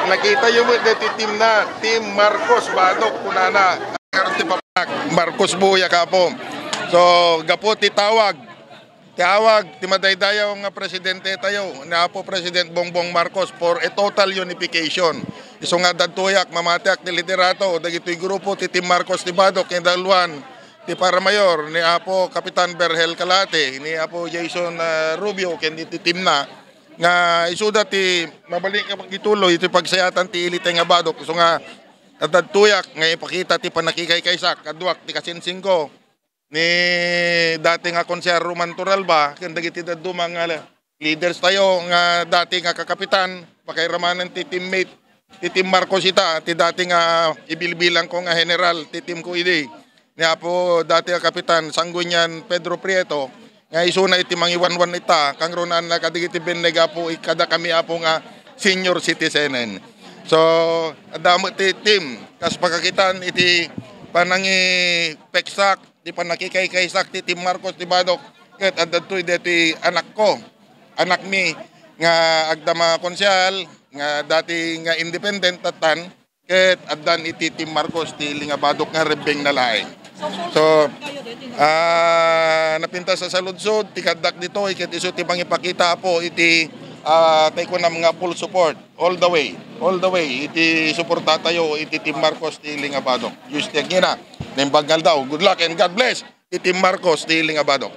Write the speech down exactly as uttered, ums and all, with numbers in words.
Nakita yo met deti team na, Team Marcos Batok, kunana. Ti papanak, Marcos Buya kapo. So, gapu ti tawag, ti awag ti madaydayaw nga presidente tayo, ni Apo President Bongbong Marcos, for a total unification. Isu nga dadtuyak, mamatiak ti liderato dagitoy grupo ti Team Marcos ti Batok, ken daluan ti para mayor ni Apo Kapitan Berhel Kalate, ni Apo Jason, ah, Rubio, ken iti team na, nga isuda ti mabalin nga pagituloy iti pagsayatan ti elite nga Batok. Isu nga dadtuyak nga ipakita ti pannakikaykaysak, kaduak ti kasinsingko ni dati nga Konsehal Roman Toralba ken dagiti dadduma nga leaders tayo nga dati nga kakapitan, pakairamanen ti teammate ti Team Marcos ita, ti dati nga ibilbilang ko nga general ti team ko idi, ni Apo dati nga Kapitan Sanguinian Pedro Prieto, nga isuna iti mangiwanwan ita, kangrunaan na kadagiti benneg, Apo, kada kami, Apo, nga senior citizenen. So, adda met ti team, kas pakakitan iti panangipeksak, ti pannakikaykaysak ti Team Marcos ti Batok, ket adda toy deti anakko, anakmi nga agdama konsehal, nga dati nga independent tattan, ket addan iti Team Marcos ti ili nga Batok nga rebbeng na laeng. So, ah, napintas a saludsod ti kaddak ditoy, ket isu ti mangipakita, Apo, iti, ah, tay kunam nga full support all the way, all the way iti suporta tayo iti Team Marcos ti ili nga Batok. Diyos ti agina, naimbag nga aldaw. Good luck and God bless ti Team Marcos ti ili nga Batok.